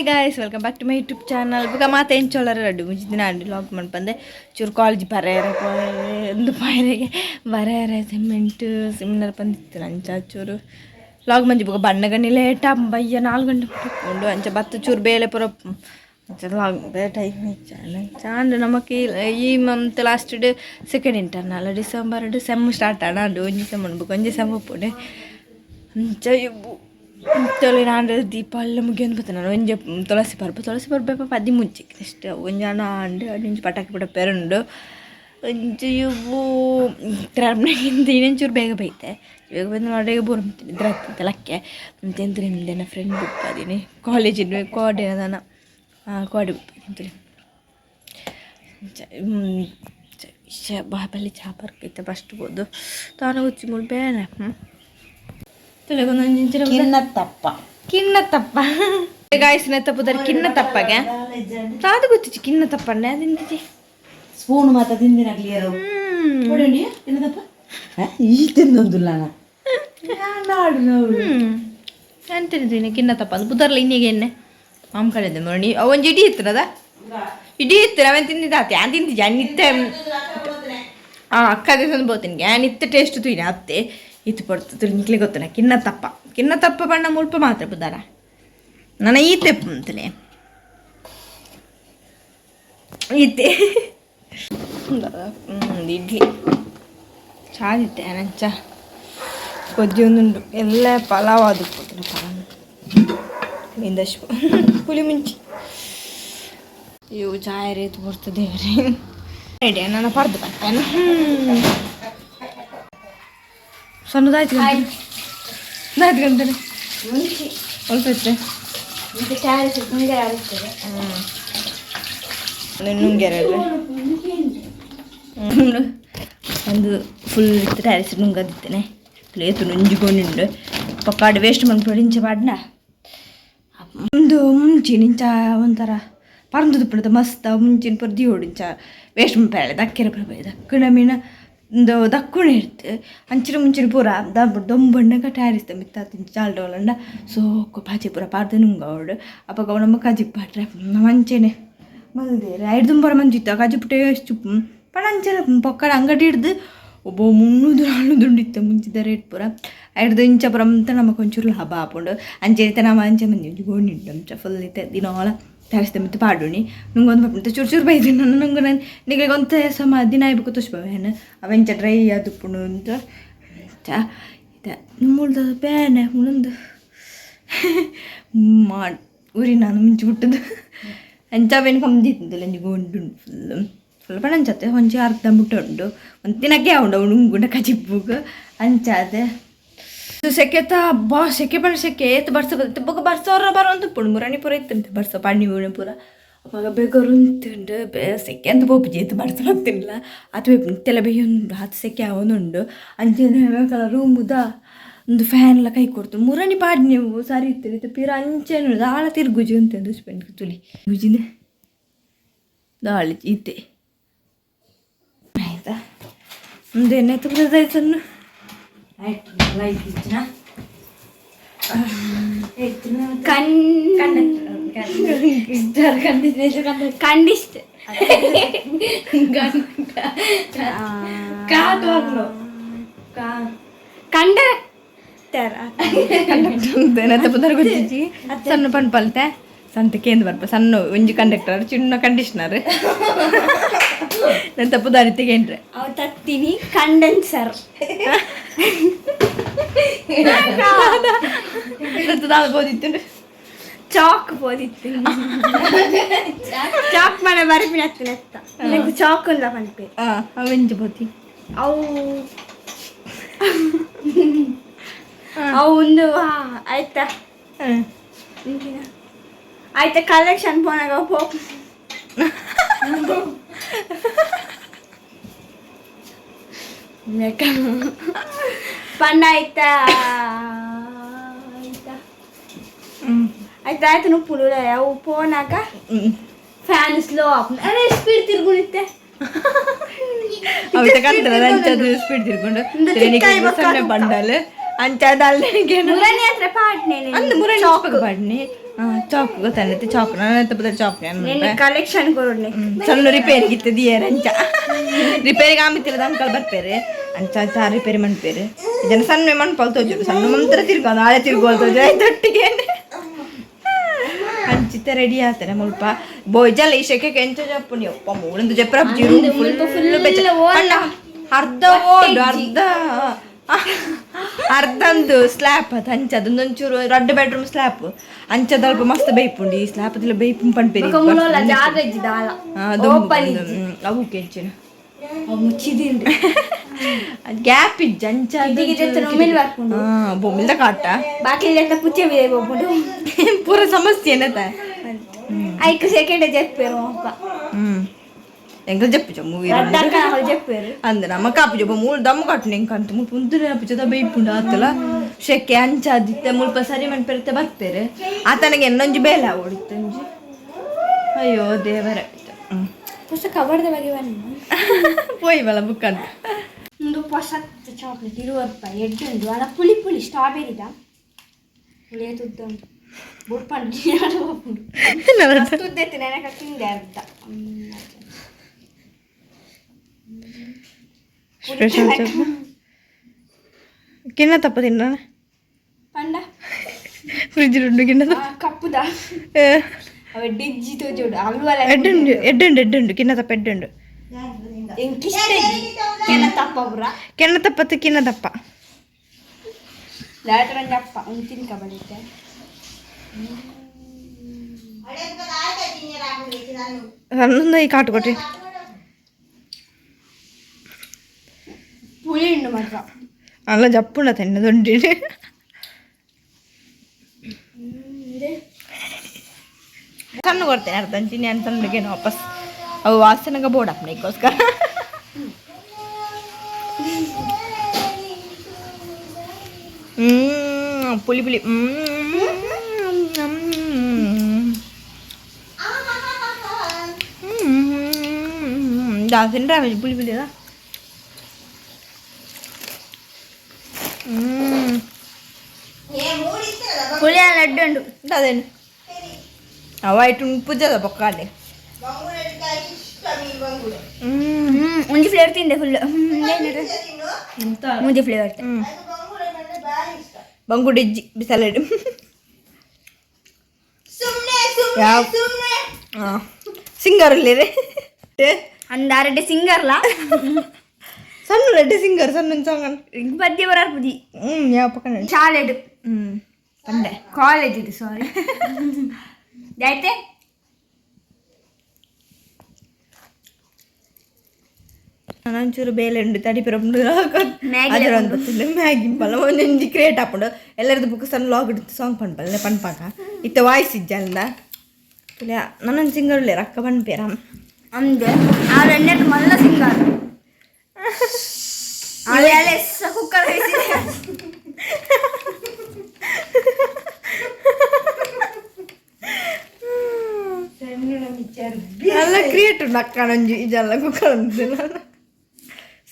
Guys, welcome back to my YouTube channel. ಬುಕ ಮಾತ ಎಂಚೋಳರ ರಡ್ಡು ಮುಂಚಿ ದಿನ ಅಂಡಿ log ಮನ್ಪಂದೆ ಚೂರು ಕಾಲೇಜ್ ಬರೆಯರೆ ಒಂದು ಪಾಯರೆಗೆ ಬರೆಯರೆ ಸಿಮೆಂಟ್ ಸೆಮಿನಾರ್ ಬಂದಿತ್ತು. ಅಂಚ ಚೂರು ಲಾಗ್ ಮಂಜಿ ಬುಕ ಬಣ್ಣಗಣ್ಣಿ ಲೇಟ್ ಬಯ್ಯ 4 ಗಂಟೆ ಉಂಡು. ಅಂಚ ಬತ್ತು ಚೂರು ಬೇಲೆ ಪೂರ ಅಂಚ ಲಾಗ್ ಟೈಮ್ ಚಾಂಡ್. ನಮಕ್ ಈ month last second internal, December sem start ಆಂಡ್. ಒಂಜಿ ಸೆಮ್ ಬುಕ ಒಂಜಿ ಸೆಮ್ ಉಪ್ಪುಂಡು. ಅಂಚ ತೊಲೆ ನಾನು ದೀಪಾವಳಿ ಮುಗಿಯೊಂದು ಬತ್ತ. ನಾನು ಒಂಜಿ ತುಳಸಿ ಪರ್ಬ, ತುಳಸಿ ಪರ್ಬ 13 ನೆಕ್ಸ್ಟ್. ಒಂಜಿ ಅಣ ಆಂಡ್ ಒಂಜಿ ಪಟಾಕಿ ಪೂರ ಪೆರುಂಡು. ಒಂಜಿ ಇವು ಒಂಚೂರು ಬೇಗ ಬೈತೆ, ಬೇಗ ಬಂದು ಅಡೆಗೆ ಬೋರ್ ನಿದ್ರೆ ಲಕ್ಕೆ ಅಂತೆಂತ. ನಿಮ್ದೇನ ಫ್ರೆಂಡ್ ಬುಪ್ಪಾದೀನಿ ಕಾಲೇಜಿನ ಕೋಡೆ ಅದಾನ ಕೋಡೆ ಬುಪ್ಪಾದೀನಿ. ಬಾಬಲ್ಲಿ ಚಾ ಬರ್ಕೈತೆ. ಫಸ್ಟ್ ಬೋದು ತಾನು ಹುಚ್ಚಿ ಮುಳು ಬೇನೆ. ಹ್ಞೂ, ತುಲೆ. ಕಿನ್ನ ತಪ್ಪ. ಕಿನ್ನ ತಪ್ಪ ಗಾಯ್ಸ್, ತಪ್ಪುದಾರೆ ಕಿನ್ನ ತಪ್ಪಗೆ ತಾದು ಗೊತ್ತಿಚ್ಚಿ. ಕಿನ್ನ ತಪ್ಪಣ್ಣೆ ಅದಿಂತಿಜಿ. ಸ್ಪೂನ್ ಮಾತ ತಿಂದಿನ ಕ್ಲಿಯರ್ ತಿನ್ನದಪ್ಪ. ಈ ತಿಂದೊಂದುಲ್ಲ. ನಾನು ತಿಂತೀನಿ ಕಿನ್ನ ತಪ್ಪ. ಅದು ಬುದರ್ಲ ಇನ್ನಿಗೆ ಎಣ್ಣೆ ಮಾಮ್ ಕಡೆದ ನೋಡಿ. ಒಂಜಿ ಇಡೀ ಇತ್ತದ, ಇಡೀ ಇತ್ತು. ಅವನ್ ತಿಂದಿದ್ದಾತೆ. ಯಾನ್ ತಿಂತಿದ್ದೆ ನಿತ್ತೆ. ಆ ಅಕ್ಕ ತಂದು ಬೋತೀನಿ. ಯಾನ್ ಇತ್ತ ಟೇಸ್ಟ್ ತುಯ್ನ ಅತ್ತೆ ಇತ್ತು ಪಡ್ತು ತುಳಿ. ಗೊತ್ತನ ಕಿನ್ನ ತಪ್ಪ. ಕಿನ್ನ ತಪ್ಪ ಬಣ್ಣ ಮುಲ್ಪ ಮಾತ್ರ ಬುದಾರ ನನ್ನ ಈತೆ ಅಂತಲೇ ಈತೆ ಇಡ್ಲಿ ಚಾದಿತ್ತೆ ನಂಚ ಕೊಜ್ಜಿ ಒಂದುಂಡು. ಎಲ್ಲ ಪಲಾವ್ ಅದು ಪೋತುಂಡು. ಪಲಾವ್ ಇಂದಷ್ಟು ಪುಲಿ ಮುಂಚಿ ಇವು ಚಾಯ ರೇತು ಬರ್ತದೆ ದೇವ್ರಿ. ರೆಡಿ ನನ್ನ ಪರ್ದು ಬರ್ತೇನೆ. ಸಣ್ಣದಾಯ್ತು ಗಂಟೆ ಗಂಟೆ ಸ್ವಲ್ಪ ಇತ್ತೆ. ನುಂಗೆರೆ ಒಂದು ಫುಲ್ ಇತ್ತು ಟ್ಯಾರಿಸ್ ನುಂಗದಿತ್ತೇನೆ. ಪ್ಲೇತು ನುಂಜಿಕೊಂಡಿಂಡು ಪಕ್ಕಾಡು ವೇಸ್ಟ್ ಮನ್ಪೊಡು ಇಂಚ ಪಾಡ್ನ. ಒಂದು ಮುಂಚಿನ ಇಂಚ ಒಂಥರ ಪರಂದು ತುಪ್ಪುಂಡು ಮಸ್ತ್. ಮುಂಚಿನ ಪೂರ ದಿಯೋಡು ಇಂಚ ವೇಸ್ಟ್ ಮನ್ಪೆರೆ ದಕ್ಕೆರೆ ಪೂರ ದಕ್ಕುನ ಮೀನ ಒಂದು ದಕ್ಕುಣ ಇರ್ತು. ಅಂಚಿನ ಮುಂಚಿನ ಪೂರ ದೊಂಬಣ್ಣಗ ಟ್ಯಾರಿಸ್ ಮಿತ್ತ ಚಾಲ್ಡೋಲಂಡ ಸೋಕು ಬಾಜಿ ಪೂರ ಪಾಡ್ದು ನುಂಗವಡು. ಅಪಗ ಅವು ನಮ್ಮ ಕಜಿಪ್ ಪಾಡ್ರೆ ಮಂಚೆನೆ ಮಲ್ದೇರು. ಐದು ದುಂಬರ ಮಂಜಿತ್ತು ಕಜಿಪು ಟೇಸ್ಟ್ ಪಣ. ಅಂಚನೆ ಪೊಕ್ಕಡ ಅಂಗಡಿ ಹಿಡ್ದು ಒಬ್ಬ 300 400 ಇತ್ತು ಮುಂಚಿದ ರೇಟ್ ಪೂರ. ಐಡ್ದು ಇಂಚ ಪೂರ ಅಂತ ನಮಕ್ ಒಂಚೂರು ಲಾಭ ಆಪುಂಡು. ಅಂಚೆ ಇತ್ತೆ ನಮ್ಮ ಅಂಚೆ ಮಂದಿ ಒಂಜಿ ಗೋಣಿ ಉಂಡು. ಅಂಚ ಫುಲ್ ಇತ್ತೆ ದಿನೋಲ ತರಿಸ್ದೆ ಮಿತ್ತು ಪಾಡುಣಿ ನುಂಗೊಂದು ಪಪ್ಪು ಚೂರು ಚೂರು ಬೈದು. ನಾನು ನುಂಗು ನಾನು ನಿಮಗೆ ಒಂತೆ ಸಮ ದಿನ ಆಯ್ಬೇಕು ತುಷ್ಪವೇನು ಅವೆಂಚ ಡ್ರೈ ಆದುಪ್ಪುಂಡು ಅಂತ. ಅಂಚ ಇತ್ತೆ ಮುಳ್ದ ಬೇನೆ ಮುಳಂದು ಮಾಡಿ ಊರಿ ನಾನು ಮುಂಚೆ ಬಿಟ್ಟದ್ದು. ಅಂಚ ಅವೇನು ಕಮ್ಮಿ ಇತ್ತಿದ್ದಲ್ಲ. ಒಂಜಿ ಗೊಂಡು ಫುಲ್ ಫುಲ್ ಪಣ ಅಂಚತ್ತೆ ಒಂಜಿ ಅರ್ಧ ಮುಟ್ಟ ಉಂಡು. ಒಂದು ದಿನಕ್ಕೆ ಉಂಡು ಅವನು ಉಂಗುಂಡ ಕಜಿಪ್ಪುಗ್ ಅಂಚಾದೆ. ಸೆಕೆತ ಬಾ ಸೆಕೆ ಪಂಡ ಸೆಕೆ ಏತ್ ಬರ್ಸ ಬರುತ್ತೆ ಬೊಕ ಬರ್ಸ ಬರೋಂತು ಪುಣ್ ಮುರಾಣಿ ಪೂರ ಇತ್ತಂತೆ ಬರ್ಸ ಪಣ್ಣಿ ಬೂಣಿ ಪೂರ. ಅವಾಗ ಬೇಗರುಂತುಂಡು ಸೆಕೆ ಅಂತ ಪೋಪುಜಿ. ಏತ್ ಬರ್ಸ ಬರ್ತಿಲ್ಲ ಅದು ಇತ್ತೆಲ್ಲ ಬೇಯುಂಡು ಹತ್ತು ಸೆಕೆ ಅವನುಂಡು. ಅಂಚನೆ ರೂಮುದ ಒಂದು ಫ್ಯಾನ್ ಎಲ್ಲ ಕೈ ಕೊಡ್ತು ಮುರಣಿ ಪಾಡ್ ನೀವು ಸರಿ ಇತ್ತು ಇತ್ತು ಪಿರ ಅಂಚೆನು ದಾಳ ತಿರ್ಗುಜಿ ಅಂತ ದುಷ್ಪೆಂಡ್ ತುಲಿ ಗುಜಿದೆ ದಾಳಿ ಇತ್ತೆ ಆಯ್ತಾ. ಒಂದು ಎಣ್ಣೆ ತುಪ್ಪದ ಆಯ್ತು, ಲೈಟ್ ಇಚ್ಚಿನ. ಕಣ್ ಕಂಡಿಸ್ಟ್ ಕಂಡಕ್ಟರ್. ಕಂಡಕ್ಟರ್ ಗೊತ್ತಿಜ್ಜಿ. ಸಣ್ಣ ಪಣ್ ಪಲ್ತೆ ಸಂತ ಕೇಂದ್ರ ಬರ್ಪ ಸಣ್ಣ ಒಂಜಿ ಕಂಡಕ್ಟರ್ ಚಿನ್ನ ಕಂಡೀಷನರ್ ನನ್ನ ತಪ್ಪು ದಾರಿ ತೆಗೇನ್ರೆ. ಅವ್ ತತ್ತೀನಿ ಕಂಡೆನ್ಸರ್. ಬೋದಿತ್ತು. ಚಾಕ್ ಬೋದಿತ್ತು. ಚಾಕ್ ಮನೆ ಬರಪಿನ ಹತ್ತಿನ ನಂಗೆ ಚಾಕ್ ಉಲ್ಲ ಪನ್ಪೆ. ಅವೆಂಜಿ ಬೋತಿ. ಅವು ಅವು ಒಂದು ಆಯ್ತಾ ಆಯ್ತಾ ಕಲೆಕ್ಷನ್ ಪೋನಾಗ ಪೋ ಪಂಡ ಆಯ್ತಾ ಆಯ್ತಾ ಆಯ್ತಾ ಆಯ್ತು ನುಪ್ಪುಡು ಅವು ಪೋನಾಗ ಫ್ಯಾನ್ ಸ್ಲೋ ಆಪ್. ಅರೆ, ಸ್ಪೀಡ್ ತಿರ್ಗುಣಿತ್ತೆ. ಅವಿತ ಕಂತಲ್ಲ ಅಂಚದು ಸ್ಪೀಡ್ ತಿರ್ಕೊಂಡು ಸಣ್ಣ ಬಂಡಲ್ ಅಂಚಾದ ಅಲ್ಲಿಗೆ. ಮುರಣಿ ಹತ್ರ ಪಾಡ್ನೆ. ಅಂದು ಮುರಣಿ ಪಾಡ್ನಿ. ಚಾಕ್ ಗೊತ್ತಾಯ್ತು ಚಾಕ್ ನಾನು ತಪ್ಪದ ಚಾಕ್ ಕಲೆಕ್ಷನ್ ಕೊರೊಡ್ನೆ ಸಣ್ಣ ರಿಪೇರಿ ಗಿತ್ತದಿಯೇರ ಅಂಚ ರಿಪೇರಿಗೆ ಆಮಿತ್ತಿಲ್ಲದ ಅಂಕಲ್ ಬರ್ಪೇರೆ ಅಂಚ ಚಾ ರಿಪೇರಿ ಮನ್ಪೇರು ಇದನ್ನ ಸಣ್ಣ ಮನ್ಪಲ್ ತೋಜುಡು ಸಣ್ಣ ಮಂತ್ರ ತಿರ್ಗೋ ನಾಳೆ ತಿರ್ಗೋಲ್ ತೋಜು ಆಯ್ತೊಟ್ಟಿಗೆ ಅಂಚಿತ ರೆಡಿ ಆಗ್ತಾರೆ ಮುಲ್ಪ ಬೋಯ್ಜಲ್ಲ ಈ ಶೆಕೆ ಕೆಂಚ ಜಪ್ಪುನಿ ಅಪ್ಪ ಮೂಳಂದು ಜಪ್ರ ಫುಲ್ ಅಣ್ಣ ಅರ್ಧ ಓಡು ಅರ್ಧ ಅರ್ಧಂದು ಸ್ಲ್ಯಾಪ್ ಅದು ಅಂಚ ಅದೊಂದೊಂಚೂರು ರಡ್ಡು ಬೆಡ್ರೂಮ್ ಸ್ಲ್ಯಾಪ್ ಅಂಚದಲ್ಪ ಮಸ್ತ್ ಬೇಯ್ಪುಂಡು ಈ ಸ್ಲ್ಯಾಪ್ ಅದಿಲ್ಲ ಬೇಯ್ಪು ಪಂಪೇರಿ ಮೂಲೋಲ ಜಾಗ ಇಜ್ಜಿದಾಲ ಅವು ಕೆಂಚಿನ ಮುಚ್ಚಿದಿಂಡ್ರಿ ಗ್ಯಾಪ್ ಇಜ್ಜ ಅಂಚ ರೊಮ್ಮಿಲ್ ಬರ್ಪುಂಡು ಬೊಮ್ಮಿಲ್ದ ಕಾಟ ಬಾಕಿ ಜತ್ತ ಪುಚ್ಚೆ ಬಿದೆ ಹೋಗ್ಬಿಡು ಪೂರ ಸಮಸ್ಯೆ ಏನತ ಐಕ್ ಸೆಕೆಂಡ್ ಜಪ್ಪೇರು ಅಪ್ಪ ಎಂಕಲ್ ಜಪ್ಪು ಜಮ್ಮು ರಡ್ಡಕ್ಕ ಜಪ್ಪೇರು ಅಂದ ನಮ್ಮ ಕಾಪು ಜೊಬ್ಬ ಮೂಳು ದಮ್ಮು ಕಟ್ಟು ಎಂಕಂತ ಮುಲ್ಪ ಉಂತುನೆ ಅಪ್ಪುಜದ ಬೇಯ್ಪುಂಡು ಆತಲ ಶೆಕೆ ಅಂಚಾದಿತ್ತೆ ಮುಲ್ಪ ಸರಿ ಮನ್ಪೆರುತ್ತೆ ಬರ್ಪೇರು ಆತನಿಗೆ ಎನ್ನೊಂಜಿ ಬೇಲೆ ಓಡಿತ್ತಂಜಿ ಅಯ್ಯೋ ದೇವರೇ ಹೊಸ ಕಬಡ್ದ ಬಗ್ಗೆ ಬನ್ನಿ ಪೋಯಿ ಬಲ ಬುಕ್ ಅಂತ ಒಂದು ಹೊಸ ಚಾಕ್ಲೇಟ್ 20 ರೂಪಾಯಿ ಎಡ್ಡು ಉಂಟು ಅಲ್ಲ ಪುಳಿ ಪುಳಿ ಸ್ಟ್ರಾಬೆರಿದ ಪುಳಿಯ ತುದ್ದ ಉಂಟು ಬುಡ್ಪಂಡು ಉಂಟು ತುದ್ದೈತೆ ನನಗೆ ತಿಂದೆ ಅರ್ಧ. ಸ್ಪೆಷಲ್ ಕಿನ್ನ ತಪ್ಪ ತಿನ್ನ ಪಂಡ ಫ್ರಿಜ್ ಉಂಡು ಕಿನ್ನ ಕಪ್ಪುದ ಅವ ಡಿಜ್ಜಿ ತೋಜೋಡು ಅಲ್ವಲ್ಲ ಎಡ್ಡುಂಡು ಎಡ್ಡುಂಡು ಎಡ್ಡುಂಡು ಕಿನ್ನ ತಪ್ಪ ಎಡ್ಡುಂಡು ಎಂಕಿಷ್ಟ ಕೆನ ತಪ್ಪ ಪುರ ಕೆನ್ನ ತಪ್ಪತ್ತು ಕಿನ್ನ ತಪ್ಪ ದಾತ್ರ ಅಪ್ಪ ಒಂದು ತಿನ್ಕ ಬಳಿತೆ ಸಣ್ಣ ಈ ಕಾಟು ಕೊಟ್ಟಿ ಪುಳಿ ಉಂಡು ಮಾತ್ರ ಅಲ್ಲ ಜಪ್ಪುಂಡ ತಿನ್ನದುಂಡಿ ಸಣ್ಣ ಕೊಡ್ತೇನೆ ಅರ್ಧ ಅಂಚಿನಿ ಅಂತ ಸಣ್ಣಗೆ ವಾಪಸ್ ಅವು ವಾಸನೆಗೆ ಬೋಡಪ್ಪನಿಗೋಸ್ಕರ. ಪುಳಿ ಪುಳಿ ದಾಸಿನ ಪುಳಿ ಪುಳಿ ಅದ. ಪುಳಿ ಲಡ್ಡು ಉಂಡು ಅದೇನು ಅವ ಇಟ್ಟು ಪೂಜದ ಬೊಕ್ಕಾಲೆ. ಒಂಜಿ ಫ್ಲೇವರ್ ತಿಂದೆ ಫುಲ್ ಮುಂಜಿ ಫ್ಲೇವರ್. ಬಂಗುಡಿಜ್ಜಿ ಬಿಸಲೆಡ್ ಯಾವ ಸಿಂಗರ್ ಇಲ್ಲಿ ಅಂದಾರಡ್ಡೆ ಸಿಂಗರ್ಲಾ ಸಣ್ಣ ರೆಡ್ಡಿ ಸಿಂಗರ್ ಸಣ್ಣ ಸಾಂಗ್ ಪದ್ಯ ಬರಾರ್ಪುಜಿ. ಯಾವ ಪಕ್ಕ ಶಾಲೆಡ್ ತಂದೆ ಕಾಲೇಜ್ ಇದು ಸಾರಿ ಆಯ್ತೆ. ಒಂಚೂರು ಬೇಲೆ ಉಂಡು ತಡಿಪಿರ ಉಂಡು ಮ್ಯಾಗಿ ಪಲ್ಲ ಒಂದೊಂಜಿ ಕ್ರಿಯೇಟ್ ಆಪುಂಡು ಎಲ್ಲರದ್ದು ಬುಕ್ ಸಣ್ಣ ಲಾಗ್ ಸಾಂಗ್ ಪನ್ಪಲ್ಲ ಪನ್ಪಾಕ ಇತ್ತ ವಾಯ್ಸ್ ಇಜ್ಜಲ್ಲ ನನ್ನೊಂದು ಸಿಂಗರ್ ಉಲ್ಲೇರು ಅಕ್ಕ ಪನ್ಪೇರ ಅಂದೆ ಆರು ಎಣ್ಣೆ ಮಲ್ಲ ಸಿಂಗರ್ ಕುಕ್ಕರ್ ಅಲ್ಲ ಕ್ರಿಯೇಟ್ ಉಂಡು ಅಕ್ಕ ನಂಜಿ ಇಜಲ್ಲ ಕುಕ್ಕರ್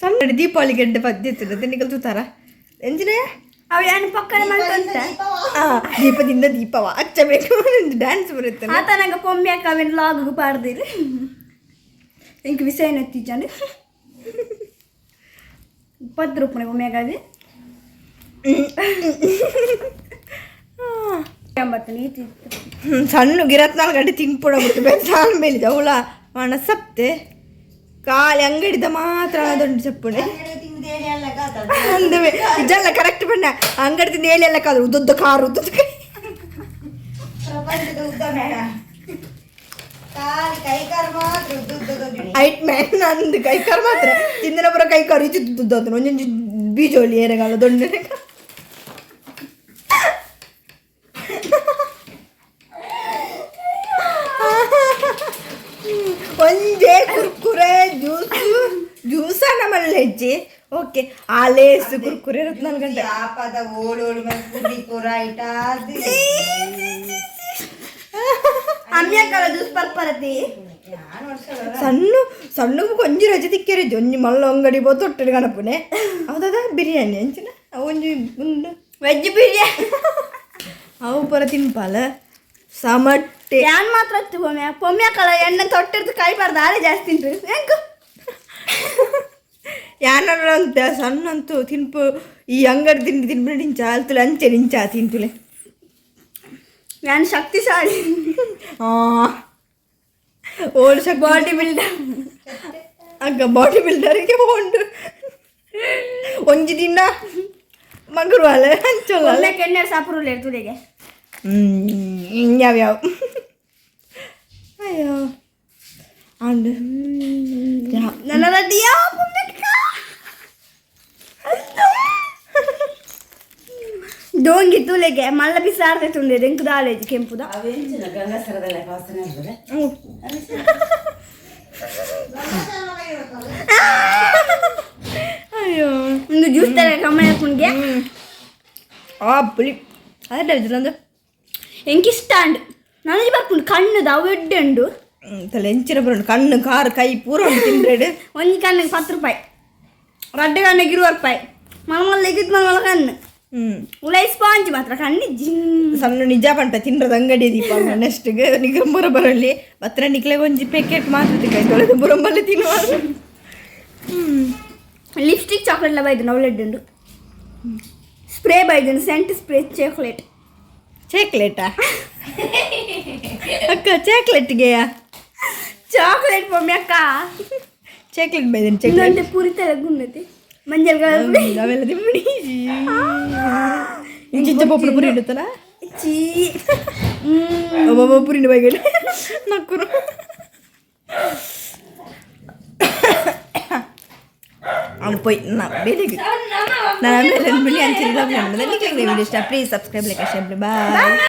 ಸಣ್ಣ ದೀಪಾವಳಿ ಗೆಡ್ಡೆ ಪದ್ಯ ತಿನ್ನಿಕಲ್ ತೂತಾರ ಎಂಜಿನೇ ಅವು ಏನು ಪಕ್ಕನೆ ಮಾಡ್ಕೊಂತ ದೀಪದಿಂದ ದೀಪವ ಹಚ್ಚಬೇಕು ಡ್ಯಾನ್ಸ್ ಬರುತ್ತೆ. ಆತ ನಂಗೆ ಪೊಮ್ಮೆ ಅಕ್ಕ ಅವೇನು ಲಾಗ್ ಪಾಡ್ದಿರಿ ಇಂಕ ವಿಷಯ ಎತ್ತಿಜ್ಜಂಡು 20 ರೂಪಾಯಿ ಒಮ್ಮೆಗಾದಿ 80 ನೀತಿ ಸಣ್ಣ ಗಿರತ್ನಾಲ್ ಗಂಟೆ ತಿಂಪುಡ ಬಿಟ್ಟು ಸಾಲ ಮೇಲೆ ಅವಳ ಮನಸಪ್ತೆ ಖಾಲಿ ಅಂಗಡಿದ ಮಾತ್ರ ಅದೊಂದು ಚಪ್ಪುಣೆ ಅಂದವೆ ಇದೆಲ್ಲ ಕರೆಕ್ಟ್ ಬಣ್ಣ ಅಂಗಡಿ ತಿಂದ ಹೇಳಿ ಎಲ್ಲ ಕಾದು ಉದ್ದುದ್ದ ಕಾರು ಉದ್ದುದ್ದ ಐಟ್ ಮ್ಯಾನ್ ನಂದು ಕೈ ಕಾರು ಮಾತ್ರ ತಿಂದಿನ ಕೈ ಕಾರು ಈಚೆ ಉದ್ದುದ್ದ ಒಂದೊಂದು ಬೀಜೋಳಿ ಏರೆಗಾಲ ದೊಡ್ಡ ಒಂಜೇ ಕುರ್ಕುರೆ ಜ್ಯೂಸ್ ಜ್ಯೂಸನ್ನ ಮಲ್ಲೆ ಹೆಜ್ಜೆ ಓಕೆ ಆ ಲೇಸ್ ಕುರ್ಕುರೆ 4 ಗಂಟೆ ಆಪದ ಓಡೋಡು ಅಮ್ಯಕ್ಕಲ ಜ್ಯೂಸ್ ಪರ್ಪರತಿ ಸಣ್ಣ ಸಣ್ಣ ಒಂಜಿ ರಜೆ ತಿಕ್ಕೇರಿ ಒಂಜಿ ಮಲ್ಲ ಅಂಗಡಿ ಬೋ ತೊಟ್ಟೆ ಗಣಪುನೆ ಹೌದದ ಬಿರಿಯಾನಿ ಅಂಚಿನ ಒಂಜಿ ಉಂಡು ವೆಜ್ ಬಿರಿಯಾನಿ ಅವು ಪೂರ ತಿನ್ಪಾಲ. ಸಮಟ್ಟೆ. ಯಾನ್ ಮಾತ್ರ ಅತ್ತು ಪೊಮ್ಯ ಪೊಮ್ಯಾಕಳ ಎಣ್ಣೆ ತೊಟ್ಟಿರ್ದು ಕೈ ಬಾರ್ದು ಆಲೆ ಜಾಸ್ತಿ ತಿಂತ್ರಿ ಹೆಂಗು. ಯಾನಲ್ಲ ಅಂತ ಸಣ್ಣಂತೂ ತಿನ್ಪು ಈ ಅಂಗಡಿ ತಿಂಡಿ ತಿನ್ಪು ನಿಂಚ ಅಲ್ತುಲೆ ಅಂಚೆ ನಿಂಚ ತಿಂತುಲೆ. ನಾನು ಶಕ್ತಿಶಾಲಿ. ಓಲ್ ಶಕ್ತಿ. ಬಾಡಿ ಬಿಲ್ಡರ್. ಅಕ್ಕ ಬಾಡಿ ಬಿಲ್ಡರಿಗೆ ಉಂಡು ಒಂಜಿ ದಿನ ಮಂಗರುವಾಲೆ ಅಂಚೊಲ್ಲ. ಒಮ್ಮೆ ಕೆಣ್ಣೆ ಸಾಪುರುಲ್ಲ ತುಲೆಗೆ. ಯಾವ ಯಾವ ಅಯ್ಯೋ ಅಂಡ್ ನನ್ನ ರೆಡಿಯಾ. ದೋಂಗಿ ತುಲೆಗೆ ಮಲ್ಲ ಬಿಸಾರ್ದೆ ತುಂಡೆ ಎಂಕ್ ದಾಲೇಜಿ ಕೆಂಪುದ. ಅವೇಂಚಿನ ಗಂಗಾಸರದಲ್ಲ ವಾಸನೆ ಆಗ್ತದೆ. ಅಯ್ಯೋ. ಒಂದು ಜ್ಯೂಸ್ ತರ ಕಮ್ಮಿ ಹಾಕೊಂಡ್ಗೆ. ಆ ಪುಳಿ ಅದೇ ಅಂದ್ರೆ. ಎಂಕ್ ಇಷ್ಟ ಅಂಡ್ ನನಗೆ ಬರ್ಪುಂಡು ಕಣ್ಣುದ ಅವು ಎಡ್ಡೆ ಉಂಡು. ತಲೆ ಎಂಚಿನ ಬರೋಣ ಕಣ್ಣು ಕಾರು ಕೈ ಪೂರ ಉಂಟು ತಿಂದ್ರೇಡು. ಒಂಜಿ ಕಣ್ಣಿಗೆ 10 ರೂಪಾಯಿ, ರಡ್ಡು ಕಣ್ಣಿಗೆ 20 ರೂಪಾಯಿ. ಮಲ್ಲ ಮಲ್ಲ ಇದ್ದಿದ್ದು ಮಲ್ಲ ಮಲ್ಲ ಕಣ್ಣು. ಉಲೈ ಸ್ಪಾಂಜ್ ಮಾತ್ರ ಕಣ್ಣಿಜ್ಜಿ. ಸಣ್ಣ ನಿಜ ಪಂಟ ತಿನ್ರದ ಅಂಗಡಿ ದೀಪ ನೆಕ್ಸ್ಟ್ಗೆ ನಿಗಂಬರ ಬರಲಿ ಬತ್ರ ನಿಕ್ಲೆ ಒಂಜಿ ಪ್ಯಾಕೆಟ್ ಮಾತ್ರ ತಿಕ್ಕ ತೊಳೆದು ಬುರಂಬಲ್ಲಿ ತಿನ್ನುವ. ಲಿಪ್ಸ್ಟಿಕ್ ಚಾಕ್ಲೇಟ್ ಎಲ್ಲ ಬೈದು ನಾವು ಉಂಡು ಸ್ಪ್ರೇ ಬೈದು ಸೆಂಟ್ ಸ್ಪ್ರೇ ಚಾಕ್ಲೇಟ್. ಚಾಕ್ಲೇಟಾ ಅಕ್ಕ? ಚಾಕ್ಲೇಟ್ಗೆಯಾ? ಚಾಕ್ಲೇಟ್ ಪೊಮ್ಮೆ ಅಕ್ಕ. ಚಾಕ್ಲೇಟ್ ಬೈದೇನೆ ಚಾಕ್ಲೇಟ್. ಇನ್ನೊಂದು ಪೂರಿ ತಲೆ ಗುನ್ನತೆ ಮಂಜಲ್ ಕಲರ್. ಅವೆಲ್ಲ ತಿಂಬಿಡಿ ಇಂಚಿಂಚ ಪೊಪ್ಪು ಪುರಿ ಇಡುತ್ತಲ್ಲ. ಚೀ. ಒಬ್ಬೊಬ್ಬ ಪುರಿನ ಬೈಗಡೆ ನಕ್ಕುರು ಅವ್ನು ಪೋಯ್ ನಾ ಬೇಲೆಗೆ ನಾನು ಆಮೇಲೆ ಬಿಳಿ ಅಂಚಿಲ್ಲ. ನಿಮಗೆ ವಿಡಿಯೋ ಇಷ್ಟ please subscribe, like, share. Bye.